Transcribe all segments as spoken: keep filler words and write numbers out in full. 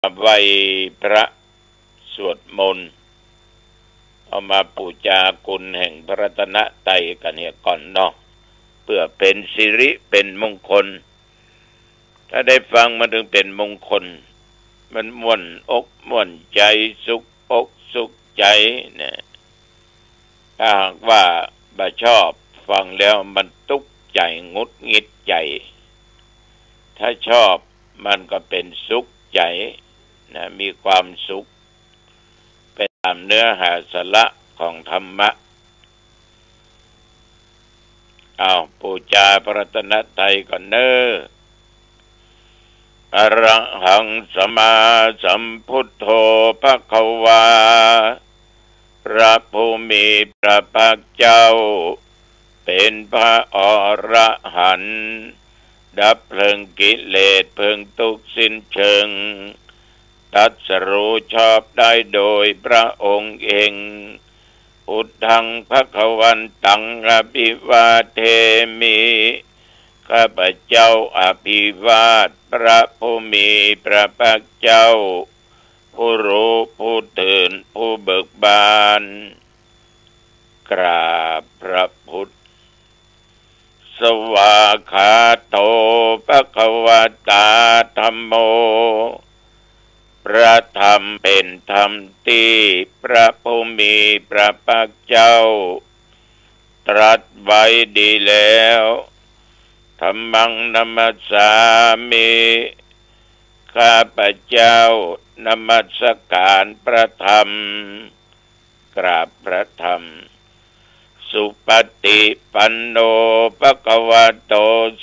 มาไหว้พระสวดมนต์ เอามาปู๋จาคุณแห่งพระรัตนตรัยกั๋นเหียก่อนเนาะ เปื้อเป๋นสิริเป๋นมงคล ถ้าได้ฟังมันจึงเป๋นมงคล มันม่วนอกม่วนใจ๋ สุขอกสุขใจ๋นะ ถ้าหากว่าบ่ชอบ ฟังแล้วมันตุ๊กข์ใจ๋ หงุดหงิดใจ๋ ถ้าชอบมันก็เป๋นสุขใจ๋นะ มีความสุข ไปต๋ามเนื้อหาสาระของธรรมะ อ้าว ปู๋จาพระรัตนตรัยก่อนเน่อ อะระหังสัมมาสัมพุทโธภะคะวา พระผู้มีพระภาคเจ้า เป๋นพระอรหันต์ ดับเพลิงกิเลสเพลิงตุ๊กข์สิ้นเชิง ตรัสรู้ชอบได้โดยพระองค์เอง พุทธังภะคะวันตังอะภิวาเทมิ ข้าพเจ้าอภิวาทพระผู้มีพระภาคเจ้า ผู้รู้ผู้ตื่นผู้เบิกบาน กราบพระพุทธ สวากขาโตภะคะวะตาธัมโม พระธรรมเป๋นธรรมตี้พระผู้มีพระภาคเจ้า ตรัสไว้ดีแล้ว ธัมมังนะมัสสามิ ข้าพเจ้านมัสการพระธรรม กราบพระธรรม สุปฏิปันโนภะคะวะโต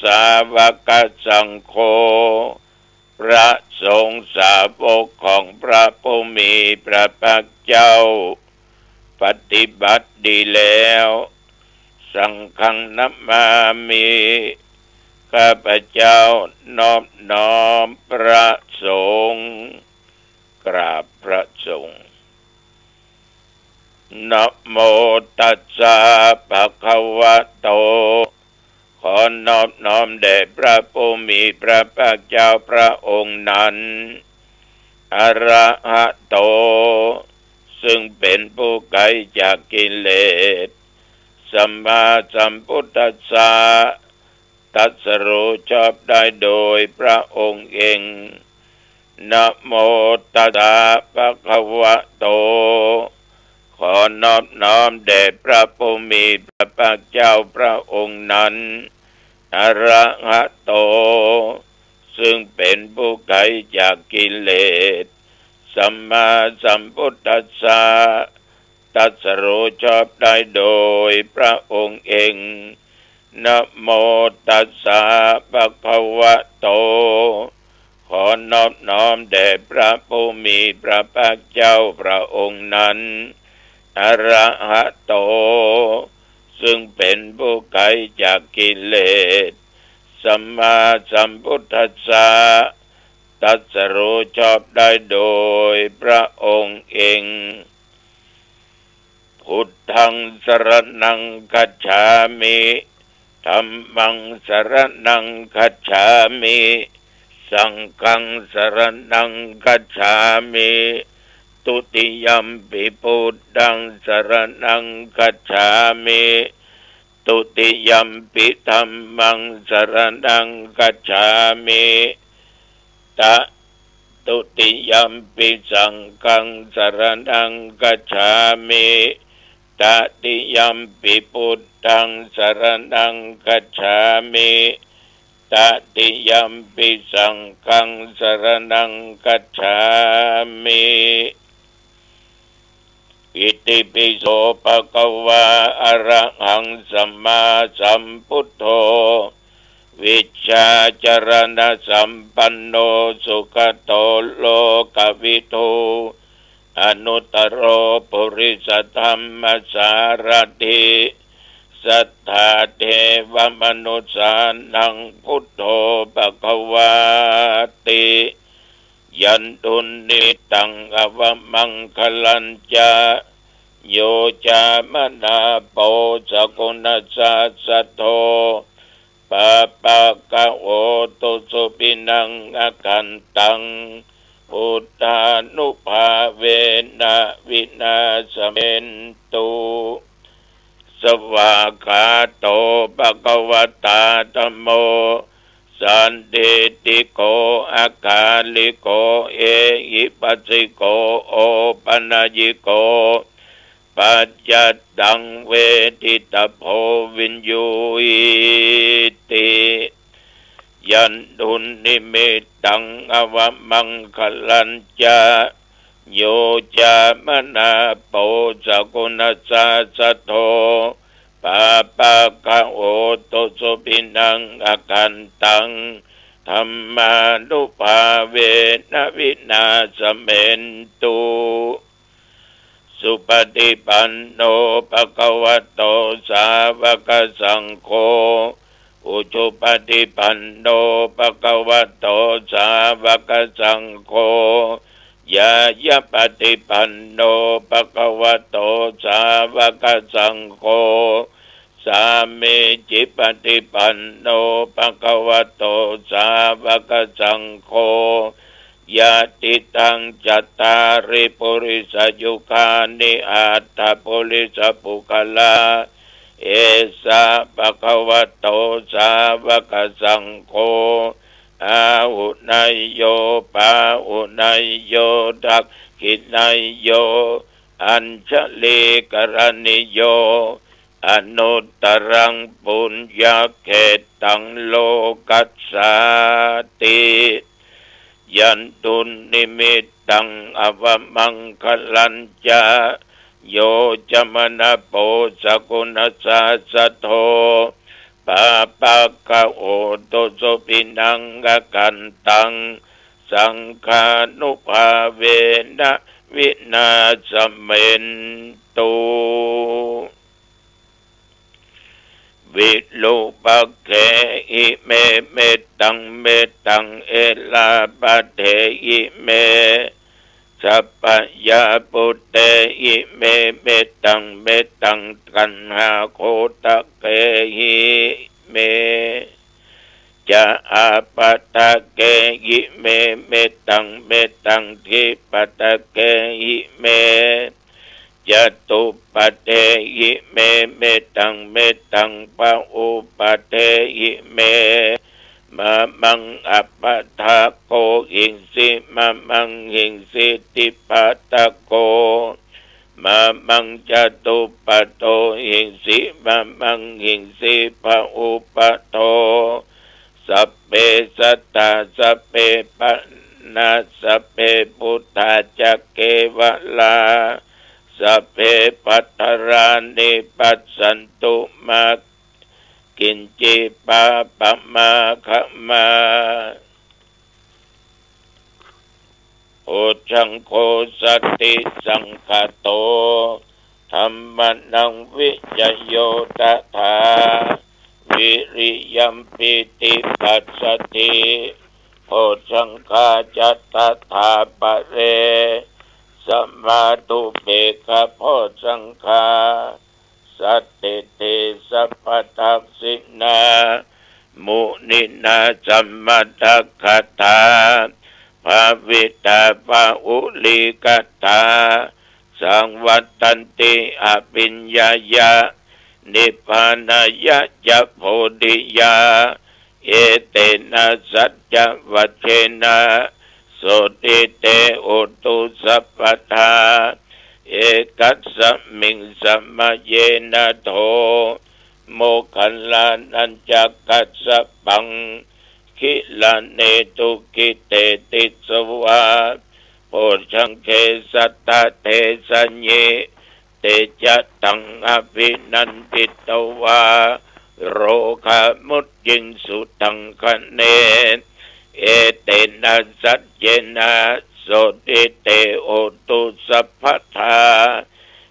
สาวกสังโฆ พระสงฆ์สาวกของพระผู้มีพระภาคเจ้า ปฏิบัติดีแล้ว สังฆังนะมามิ ข้าพเจ้านอบน้อมพระสงฆ์ กราบพระสงฆ์ นะโมตัสสะภะคะวะโต ขอนอบน้อมแด่พระผู้มีพระภาคเจ้าพระองค์นั้น อะระหะโต ซึ่งเป๋นผู้ไกลจากกิเลส สัมมาสัมพุทธัสสะ ตรัสรู้ชอบได้โดยพระองค์เอง นะโมตัสสะภะคะวะโต ขอนอบน้อมแด่พระผู้มีพระภาคเจ้าพระองค์นั้น อะระหะโต ซึ่งเป๋นผู้ไกลจากกิเลส สัมมาสัมพุทธัสสะ ตรัสรู้ชอบได้โดยพระองค์เอง นะโมตัสสะภะคะวะโต ขอนอบน้อมแด่พระผู้มีพระภาคเจ้าพระองค์นั้น อะระหะโต ซึ่งเป๋นผู้ไกลจากกิเลส สัมมาสัมพุทธัสสะ ตรัสรู้ชอบได้โดยพระองค์เอง พุทธังสรณังคัจฉามิ ธัมมังสรณังคัจฉามิ สังฆังสรณังคัจฉามิ ทุติยัมปิพุทธังสรณังคัจฉามิ ทุติยัมปิธัมมังสรณังคัจฉามิ ตะ ทุติยัมปิสังฆังสรณังคัจฉามิ ตติยัมปิพุทธังสรณังคัจฉามิ ตติยัมปิสังฆังสรณังคัจฉามิ อิติปิโสภะคะวา อะระหังสัมมาสัมพุทโธ วิชชาจรณสัมปันโน สุขโตโลกวิทู อนุตตโรปุริสธัมมสารถิ สัทธาเทวมนุสสานัง พุทโธภะคะวาติ ยันตุนนิมิตตัง อวมังคะลัญจะ โยจามนาโป สะกุณัสสะสะโท ปาปะกะโหตุสุปินัง อคันตัง Buddhānubhāvena vināsamentu. Svākkhāto bhagavatā dhammo, sandiṭṭhiko akāliko ehipassiko opanayiko paccattaṃ veditabbo viññūhīti. Yandunnimittaṃ avamaṅgalañca, yo cāmanāpo sakuṇassa saddo, pāpaggaho dussupinaṃ akantaṃ, dhammānubhāvena vināsamentu. Supaṭipanno bhagavato sāvakasaṅgho, ujupaṭipanno bhagavato sāvakasaṅgho, ñāyapaṭipanno bhagavato sāvakasaṅgho, sāmīcipaṭipanno bhagavato sāvakasaṅgho, yadidaṃ cattāri purisayugāni aṭṭha purisapuggalā, esa bhagavato sāvakasaṅgho, āhuneyyo pāhuneyyo dakkhiṇeyyo añjalikaraṇīyo anuttaraṃ puññakkhettaṃ lokassāti. Yandunnimittaṃ avamaṅgalañca, yo cāmanāpo sakuṇassa saddo, pāpaggaho dussupinaṃ akantaṃ, saṅghānubhāvena vināsamentu. Virūpakkhehi me mettaṃ, mettaṃ erāpathehi me, sabbapāṇibhūtehi me mettaṃ, mettaṃ kaṇhāgothakehi me, ca āpādhakehi me mettaṃ, mettaṃ dvipādhakehi me, catupādhehi me mettaṃ, mettaṃ bahupādhehi me, mā maṃ appādako hiṃsi, mā maṃ hiṃsi dvipādako, mā maṃ catupādo hiṃsi, mā maṃ hiṃsi bahupādo, sabbe sattā sabbe pāṇā sabbe bhūtā ca kevalā, sabbe bhadrāni passantu, mā kiñci pāpamāgamā. Bojjhaṅgo satisaṅkhāto, dhammānaṃ vicayo tathā, viriyampīti passaddhi, bojjhaṅgā ca tathāpare, samādhupekkhabojjhaṅgā, satthiṭṭhi sabbadassinā, muninā sammadakkhātā, bhāvitā bahulīkatā, saṃvattanti abhiññāya, nibbānāya ca bodhiyā, etena saccavajjena, sotthi te hotu sabbadā. Ekasmiṃ samaye nātho, moggallānañca kassapaṃ, gilāne dukkhite disvā, bojjhaṅge satta desayi, te ca taṃ abhinanditvā, rogā mucciṃsu taṅkhaṇe. Etena saccena, sotthi te hotu sabbadā.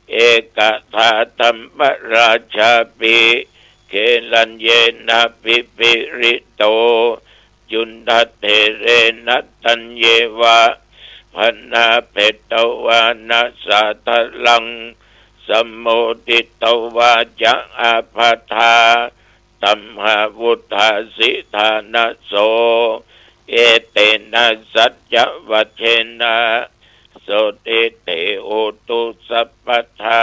Ekadā dhammarājāpi, gelaññenābhipīḷito, cundattherena taññeva, bhaṇāpetvāna sādaraṃ, sammoditvā ca ābādhā, tamhā vuṭṭhāsi ṭhānaso. เอเตนะ สัจจวจเจนะ โสตถิเต โหตุ สัพพะทา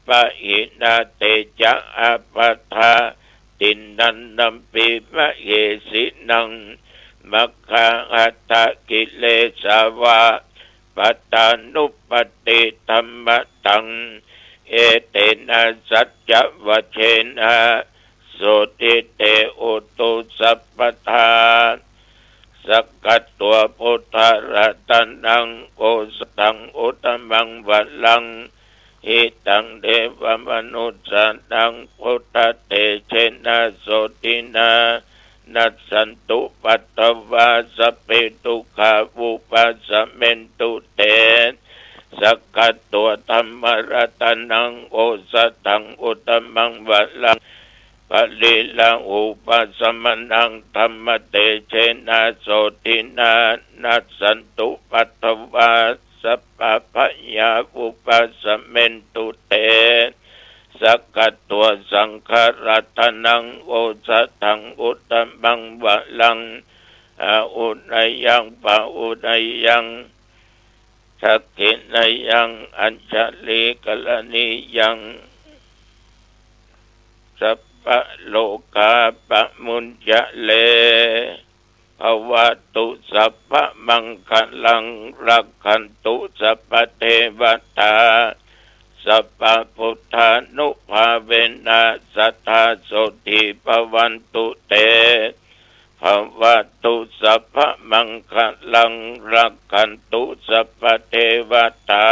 ปะหินา เตจะ อัปปะทา ทินนันนัมปิ มะเหสินัง มัคคาหัตถะ กิเลสาวา ปัตตานุปปัตติธัมมะตัง เอเตนะ สัจจวจเจนะ โสตถิเต โหตุ สัพพะทา สักขะตัง พุทธะรัตะนัง โอสะถัง อุตตะมัง วะรัง หิตัง เทวะมะนุสสานัง พุทธะเตจะ โสตถินา นัสสันตุ ปัตตะวา สัพเพ ทุกขา วุปัสสะเมนตุ เต สักขะตัง ธัมมะรัตะนัง โอสะถัง อุตตะมัง วะรัง ปะริลาหุปัสสะมะนัง ธัมมะเตจะ โสตถินา นัสสันตุ ปัตตะวา สัพพะพะยา วุปัสสะเมนตุ เต สักขะตัง สังฆะรัตะนัง โอสะถัง อุตตะมัง วะรัง อาหุเนยัง ปะหุเนยัง ทักขิเนยัง อัญชะลีกะรณียัง สัพพะโรคา ปะมุญจะเร ภะวะตุ สัพพะมังคะลัง รักขันตุ สัพพะเทวะตา สัพพะพุทธานุภาเวนะ สัตถา โสตถิ ภะวันตุ เต ภะวะตุ สัพพะมังคะลัง รักขันตุ สัพพะเทวะตา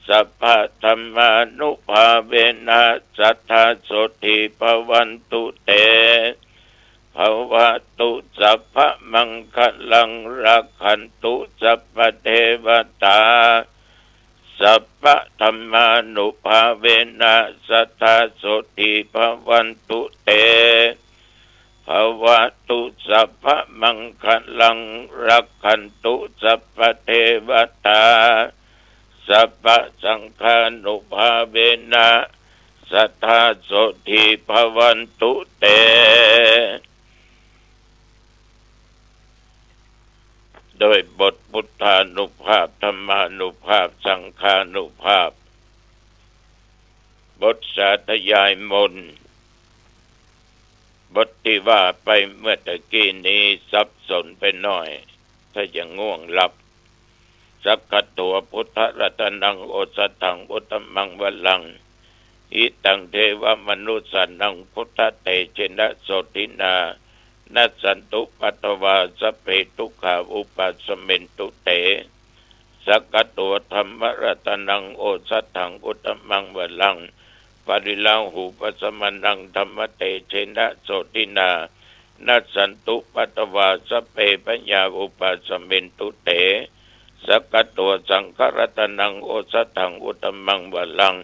สัพพะธัมมานุภาเวนะ สัตถา โสตถิ ภะวันตุ เต ภะวะตุ สัพพะมังคะลัง รักขันตุ สัพพะเทวะตา สัพพะธัมมานุภาเวนะ สัตถา โสตถิ ภะวันตุ เต ภะวะตุ สัพพะมังคะลัง รักขันตุ สัพพะเทวะตา สัพพะสังฆานุภาเวนะ สัตถา โสตถิ ภะวันตุ เต โดยบทพุทธานุภาพ ธัมมานุภาพ สังฆานุภาพ บทสาธยายมนต์ บทตี้ว่าไปเมื่อตะกี้นี้สับสนไปหน่อย ถ้ายังง่วงหลับ สักขะโต พุทธะรัตะนัง โอสะถัง อุตตะมัง วะรัง หิตัง เทวะมะนุสสานัง พุทธะเตจะ โสตถินา นัสสันตุ ปัตตะวา สัพเพ ทุกขา วุปัสสะเมนตุ เต สักขะโต ธัมมะรัตะนัง โอสะถัง อุตตะมัง วะรัง ปะริลาหุปัสสะมะนัง ธัมมะเตจะ โสตถินา นัสสันตุ ปัตตะวา สัพเพ พะยา วุปัสสะเมนตุ เต สักขะโต สังฆะรัตะนัง โอสะถัง อุตตะมัง วะรัง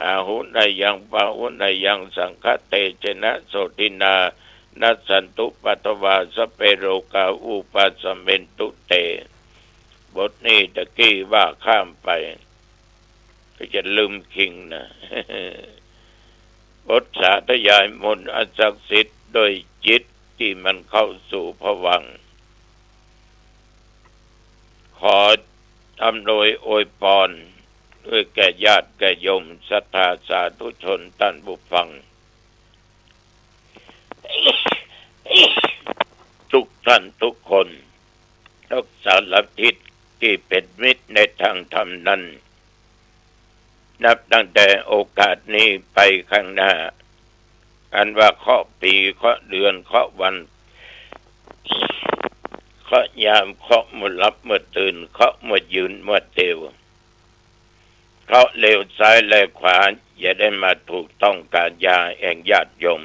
อาหุเนยัง ปะหุเนยัง สังฆะเตจะ โสตถินา นัสสันตุ ปัตตะวา สัพเพ โรคา วุปัสสะเมนตุ เต บทนี้ตะกี้ว่าข้ามไป ก็จะลืมคิงนะ บทสาธยายมนต์อันศักดิ์สิทธิ์ โดยจิตตี้มันเข้าสู่ภวังค์ ขออำนวยอวยพร ด้วยแก่ญาติแก่โยมศรัทธาสาธุชนท่านผู้ฟัง ทุกท่านทุกคน ทุกสารทิศตี้เป๋นมิตรในทางธรรมนั้น นับตั้งแต่โอกาสนี้ไปข้างหน้า อันว่าเคราะห์ปี เคราะห์เดือน เคราะห์วัน เคราะห์ยาม เคราะห์เมื่อหลับเมื่อตื่น เคราะห์เมื่อยืนเมื่อเตียว เคราะห์เลวซ้ายแลขวา อย่าได้มาถูกต้องก๋ายาแห่งญาติโยม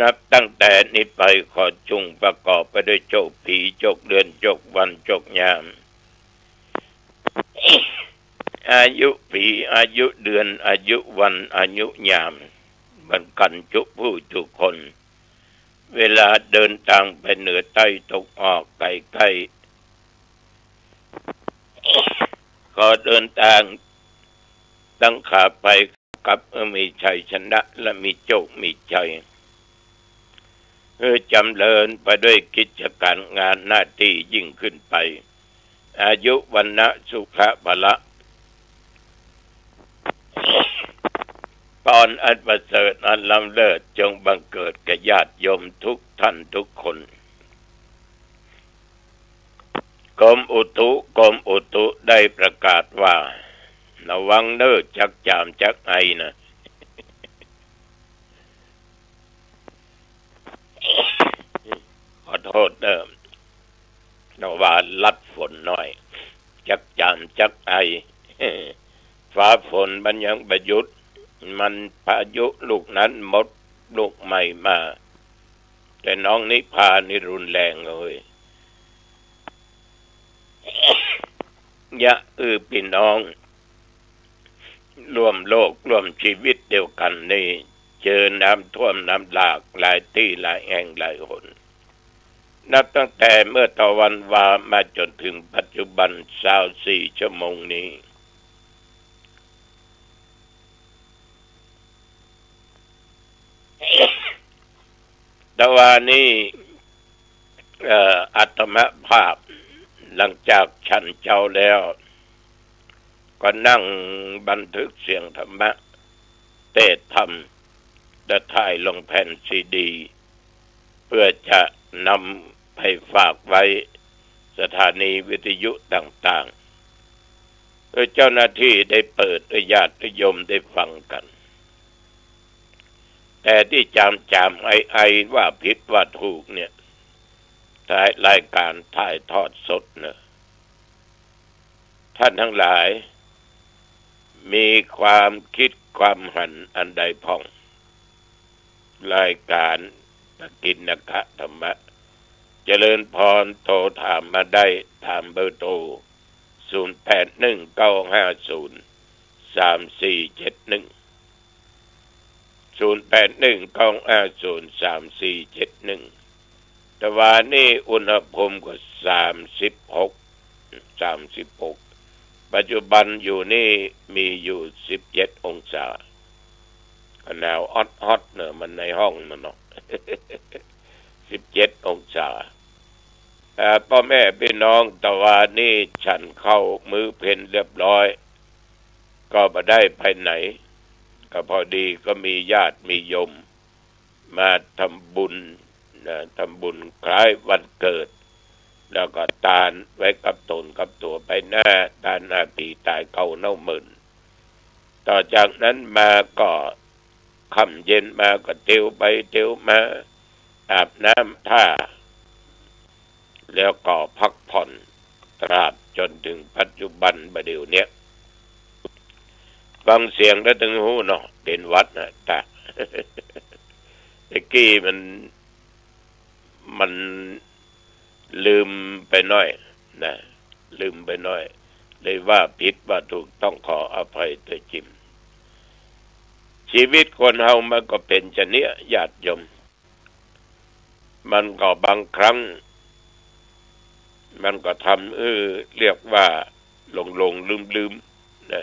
นับตั้งแต่นี้ไปขอจุ่งประกอบไปด้วยโจคปี โจคเดือน โจควัน โจคยาม อายุปี อายุเดือน อายุวัน อายุยาม เหมือนกั๋นจุผู้จุคน เวลาเดินตางไปเหนือใต้ตกออกใกล้ใกล้ ขอเดินตางตังขาไปกลับ เออ มีชัยชนะและมีโจคมีชัย หื้อจ๋ำเริญไปด้วยกิจก๋านงานหน้าตี้ยิ่งขึ้นไป อายุ วรรณะ สุขะ พละ พรอันประเสริฐอันล้ำเลิศจงบังเกิดแก่ญาติโยมทุกท่านทุกคน กรมอุตุ กรมอุตุได้ประกาศว่า ระวังเน่อ จักจ๋ามจักไอนะ ขอโต้ษเน่อ แต่ว่าลัดฝนหน้อย จักจ๋ามจักไอ ฟ้าฝนมันยังบ่หยุด มันพายุลูกนั้นมดลูกใหม่มา แต่น้องนิพานี่รุนแรงเอ้ย ยะ อื้อ ปี้น้อง ร่วมโลกร่วมจีวิตเดียวกั๋นนี่ เจอน้ำท่วมน้ำหลากหลายตี้หลายแห่งหลายหน นับตั้งแต่เมื่อตะวันวามาจ๋นเถิงปัจจุบันซาวสี่ชั่วโมงนี้ ตะวานี้ เอ่อ อาตมาภาพหลังจากฉันเจ๊าแล้ว ก็นั่งบันทึกเสียงธรรมะ เตสน์ธรรม และถ่ายลงแผ่นซีดี เพื่อจะนำไปฝากไว้สถานีวิทยุต่างๆ เพื่อเจ้าหน้าตี้ได้เปิด เพื่อญาติโยมได้ฟังกั๋น แต่ตี้จ๋ามจ๋ามไอไอว่าผิดว่าถูกเนี่ย ถ่ายรายก๋านถ่ายทอดสดเน่อ ท่านทั้งหลาย มีความกึ๊ดความหันอันใดพ่อง รายก๋านปกิณณกะธรรมะ เจริญพร โทรถามมาได้ต๋ามเบอร์โทร ศูนย์แปดหนึ่งเก้าห้าศูนย์สามสี่เจ็ดหนึ่ง ศูนย์แปดหนึ่งเก้าห้าศูนย์สามสี่เจ็ดหนึ่ง ตะวานี้อุณหภูมิก็สามสิบหก สามสิบหก ปัจจุบันอยู่นี่มีอยู่สิบเจ็ดองศา ก็หนาวออดๆ เน่อ มันในห้องมันเนาะ สิบเจ็ดองศา เอ่อ ป้อแม่ปี้น้อง ตะวานี้ฉันข้าวมื้อเพลเรียบร้อย ก็บ่ได้ไปไหน ก็พอดีก็มีญาติมีโยมมาทำบุญนะ ทำบุญคล้ายวันเกิด แล้วก็ตานไว้กับต๋นกับตั๋วไปหน้า ตานอาผีต๋ายเก่าเน่าเมิน ต่อจากนั้นมาก็ ค่ำเย็นมาก็เตียวไปเตียวมา อาบน้ำท่า แล้วก็พักผ่อน ตราบจ๋นเถิงปัจจุบันบ่าเดี่ยวเนี้ย ฟังเสียงแล้วตึงฮู้เนาะ เป๋นหวัดนะ ตะ ตะกี้มัน มัน ลืมไปหน้อยนะ ลืมไปหน้อย เลยว่าผิดว่าถูกต้องขออภัยตวยจิ๋ม จีวิตคนเฮามันก็เป๋นจาเนี้ยญาติโยม มันก็บางครั้ง มันก็ทำ เออ เรียกว่าหลงๆ ลืมๆ นะ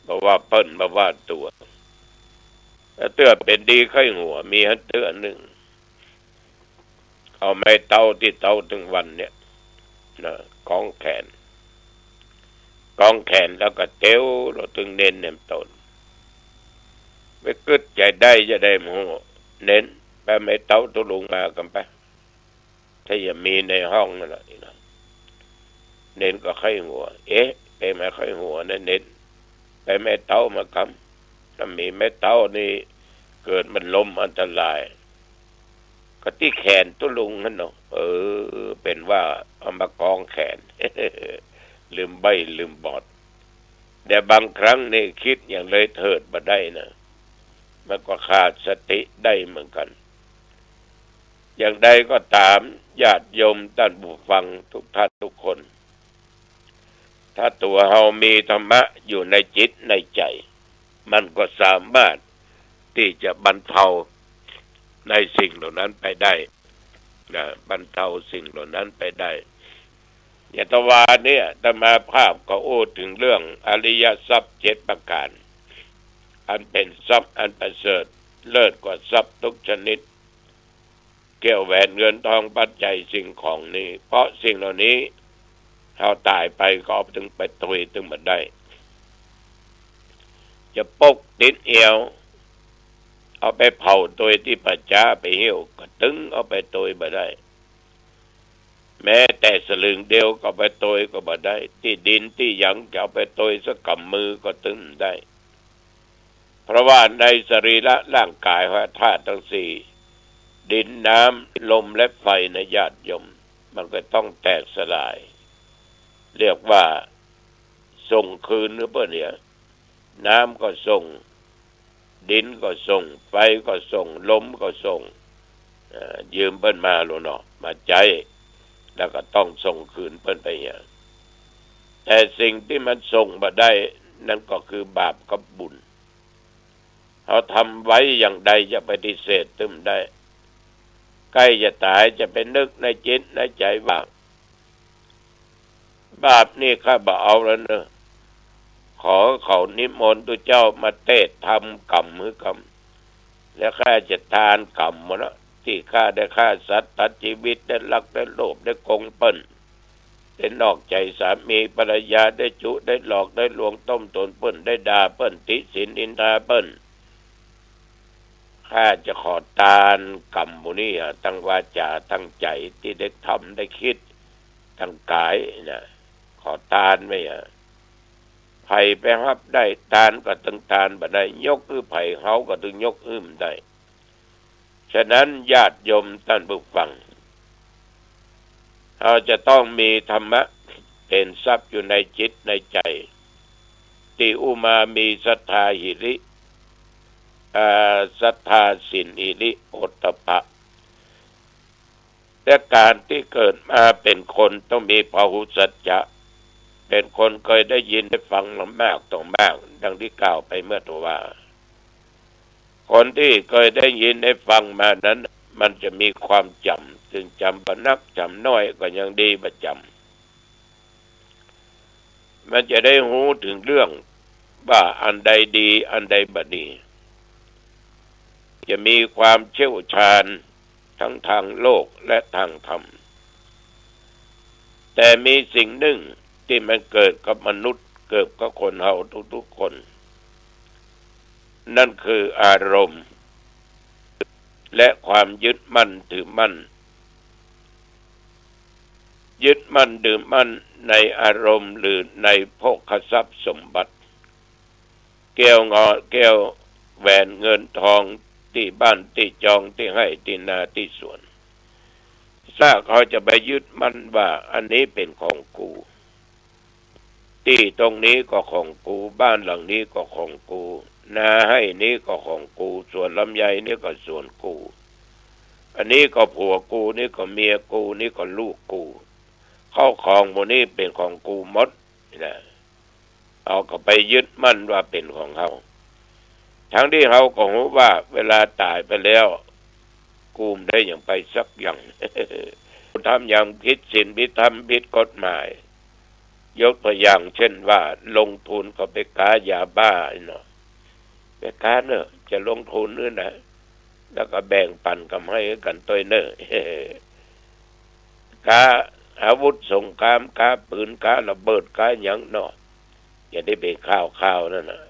บ่ว่าเปิ้นบ่ว่าตั๋ว แล้วเตื้อเป๋นดีไข้หัว มีหั้นเตื้อนึ่ง เอาไม้เต๊าตี้เต๊าตึงวันเนี่ยนะ ก๋องแขน ก๋องแขนแล้วก็เตียวลงตึงเณรแหนมต๋น ไปกึ๊ดใจ๋ได้จะได้หมู่ เณร ไปไม้เต๊าตุ๊ลุงมากำไป ถ้าจะมีในห้องนั่นแหละนี่นะ เณรก็ไข้หัว เอ๊ะ ไปมาไข้หัวนะเณร ไปไม้เต๊ามากำ ถ้ามีไม้เต๊านี่ เกิดมันล้มอันตราย ก็ตี้แขนตุ๊ลุงหั้นเนาะ เออ เป๋นว่าเอามาก๋องแขน ลืมใบ้ลืมบอด แต่บางครั้งนี่กึ๊ดอย่างเลยเถิดบ่ได้นะ มันก็ขาดสติได้เหมือนกั๋น อย่างใดก็ต๋าม ญาติโยมต้านผู้ฟังทุกท่านทุกคน ถ้าตั๋วเฮามีธรรมะอยู่ในจิตในใจ๋ มันก็สามารถตี้จะบรรเทาในสิ่งเหล่านั้นไปได้นะ บรรเทาสิ่งเหล่านั้นไปได้ อย่างตะวาเนี่ย อาตมาภาพก็อู้เถิงเรื่องอริยทรัพย์เจ็ดประก๋าน อันเป๋นทรัพย์อันประเสริฐเลิศกว่าทรัพย์ทุกชนิด แก้วแหวนเงินทองปัจจัยสิ่งของนี้ เพราะสิ่งเหล่านี้ เฮาต๋ายไปก็เอาตึงไปตวยตึงบ่ได้ จะปกติดเอว เอาไปเผาตวยตี้ป่าจ๊าไปเหี่ยวก็ตึงเอาไปตวยบ่ได้ แม้แต่สลึงเดียวก็เอาไปตวยก็บ่ได้ ตี้ดินตี้หยังจะเอาไปตวยสักก๋ำมือก็ตึงบ่ได้ เพราะว่าในสรีระร่างก๋ายของธาตุตังสี่ ดิน น้ำ ลม และไฟนะญาติโยม มันก็ต้องแตกสลาย เรียกว่าส่งคืนหื้อเปิ้นเนี่ย น้ำก็ส่ง ดินก็ส่ง ไฟก็ส่ง ลมก็ส่ง เอ่อ ยืมเปิ้นมาโลเนาะ มาใจ๊ แล้วก็ต้องส่งคืนเปิ้นไปเนี่ย แต่สิ่งตี้มันส่งบ่ได้ นั่นก็คือบาปกับบุญ เฮาทำไว้อย่างใดจะปฏิเสธตึงบ่ได้ ใก้จะต๋ายจะไปนึกในจิตในใจ๋ว่า บาปนี่ข้าบ่เอาแล้วเนาะ ขอเขานิมนต์ตุ๊เจ้ามาเตศน์ทำก๋รรมหื้อกำ แล้วข้าจะทานก๋รรมหมดเนาะ ตี้ข้าได้ฆ่าสัตว์ตัดจีวิต ได้ลัก ได้โลภ ได้โกงเปิ้น ได้นอกใจ๋สามีภรรยา ได้จุ ได้หลอก ได้ลวงต้มตุ๋นเปิ้น ได้ด่าเปิ้น ติฉินนินทาเปิ้น ข้าจะขอตานก๋รรมหมู่นี้อะ ตังวาจ๋า ตังใจ๋ ตี้ได้ทำได้กึ๊ด ตังก๋ายนะ ขอตานไว้อะ ใผไปฮับได้ตานก็ตึงตานบ่ได้ ยกหื้อใผ เฮาก็ตึงยกหื้อบ่ได้ ฉะนั้นญาติโยมต้านผู้ฟัง เฮาจะต้องมีธรรมะเป๋นทรัพย์อยู่ในจิตในใจ๋ ตี้อู้มามีศรัทธาหิริ อ่า ศรัทธาศีล หิริ โอตตัปปะ และก๋านตี้เกิดมาเป๋นคนต้องมีพาหุสัจจะ เป๋นคนเกยได้ยินได้ฟังมามากต่อมาก ดังตี้กล่าวไปเมื่อตะวา คนตี้เกยได้ยินได้ฟังมานั้น มันจะมีความจ๋ำ เถิงจ๋ำบ่นักจ๋ำน้อยก็ยังดีบ่จ๋ำ มันจะได้ฮู้เถิงเรื่องว่าอันใดดี อันใดบ่ดี จะมีความเชี่ยวชาญทั้งตางโลกและตางธรรม แต่มีสิ่งนึ่งตี้มันเกิดกับมนุษย์ เกิดกับคนเฮาทุกๆ คน นั่นคืออารมณ์ และความยึดมั่นถือมั่น ยึดมั่นถือมั่นในอารมณ์หรือในโภคทรัพย์สมบัติ แก้วงอ แก้วแหวนเงินทอง ตี้บ้านตี้จอง ตี้ไฮ่ตี้นาตี้สวน ถ้าเฮาจะไปยึดมั่นว่าอันนี้เป๋นของกู ตี้ตรงนี้ก็ของกู บ้านหลังนี้ก็ของกู นาไฮ่นี้ก็ของกู สวนลำไยนี้ก็สวนกู อันนี้ก็ผัวกู นี่ก็เมียกู นี่ก็ลูกกู ข้าวของหมู่นี้เป๋นของกูหมด นี่นะ เฮาก็ไปยึดมั่นว่าเป๋นของเฮา ตังตี้เฮาก็ฮู้ว่าเวลาต๋ายไปแล้ว กูบ่ได้หยังไปสักอย่าง ทำอย่างผิดศีลผิดธรรมผิดกฎหมาย ยกตัวอย่างเช่นว่าลงทุนเข้าไปก๊ายาบ้าเนาะ ไปก๊าเนาะ จะลงทุนหื้อนะ แล้วก็แบ่งปั๋นก๋ำไรหื้อกั๋นตวยเนาะ ก๊าอาวุธสงคราม ก๊าปืน ก๊าระเบิด ก๊าหยังเนาะ อย่างตี้เป๋นข่าวๆ นั่นน่ะ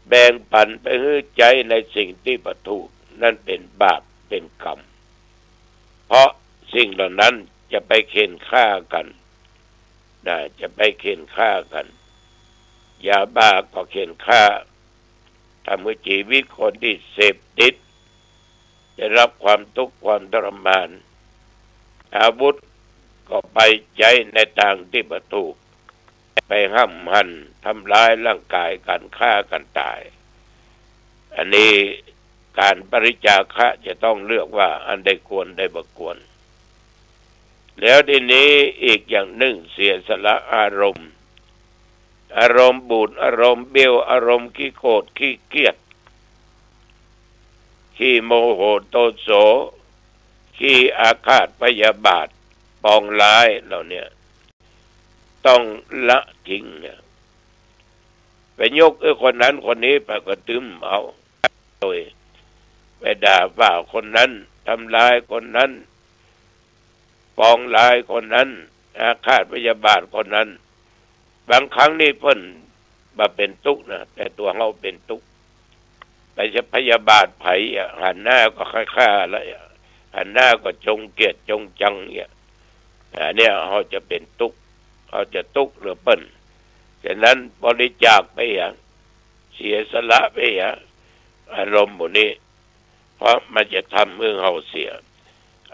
แบ่งปั๋นไปหื้อใจ๊ในสิ่งตี้บ่ถูก นั่นเป๋นบาปเป๋นกรรม เพราะสิ่งเหล่านั้นจะไปเข่นฆ่ากั๋น นะ จะไปเข่นฆ่ากั๋น ยาบ้าก็เข่นฆ่า ทำหื้อจีวิตคนตี้เสพติด ได้รับความตุ๊กข์ความทรมาน อาวุธก็ไปใจ๊ในตางตี้บ่ถูก ไปห้ำหั่นทำลายร่างก๋ายกั๋น ฆ่ากั๋นต๋าย อันนี้ก๋านปริจจาคะจะต้องเลือกว่าอันใดควร อันใดบ่ควร แล้วทีนี้อีกอย่างนึ่ง เสียสละอารมณ์ อารมณ์บูด อารมณ์เบี้ยว อารมณ์ขี้โกรธ ขี้เกลียด ขี้โมโหโทโส ขี้อาฆาตพยาบาท ปองร้ายเหล่าเนี้ย ต้องละทิ้งเนี่ย ไปยกไอ้คนนั้นคนนี้ไปก็ตึงเอา โดยไปด่าว่าคนนั้น ท ทำลายคนนั้น ปองร้ายคนนั้น อาฆาตพยาบาทคนนั้น บางครั้งนี่เปิ้นบ่เป๋นตุ๊กนะ แต่ตั๋วเฮาเป๋นตุ๊ก ไปจะพยาบาทใผอะ หันหน้าก็ฆ่าๆ แล้วอะ หันหน้าก็จงเกลียดจงจังเนี่ย อันเนี้ยเฮาจะเป๋นตุ๊ก เฮาจะตุ๊กเหลือเปิ้น ฉะนั้นบริจาคไปอะ เสียสละไปอะ อารมณ์หมู่นี้ เพราะมันจะทำหื้อเฮาเสีย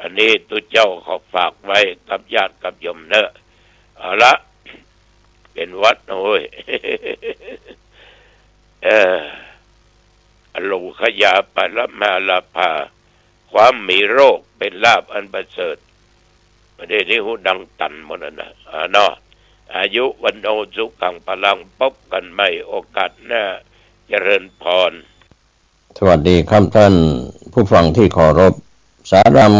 อันนี้ตุ๊เจ้าขอฝากไว้กับญาติกับโยมเนาะ เอาละ เป๋นหวัดโอ้ย เออ อโลคยาปรมาลาภา ความมีโรคเป๋นลาภอันประเสริฐ ประเดี๋ยวนี้หูดังตันหมดแล้วนะ อ่าเนาะ อายุวัณโณสุขังพลัง พบกันใหม่โอกาสหน้า เจริญพร สวัสดีครับท่านผู้ฟังที่เคารพ สารัม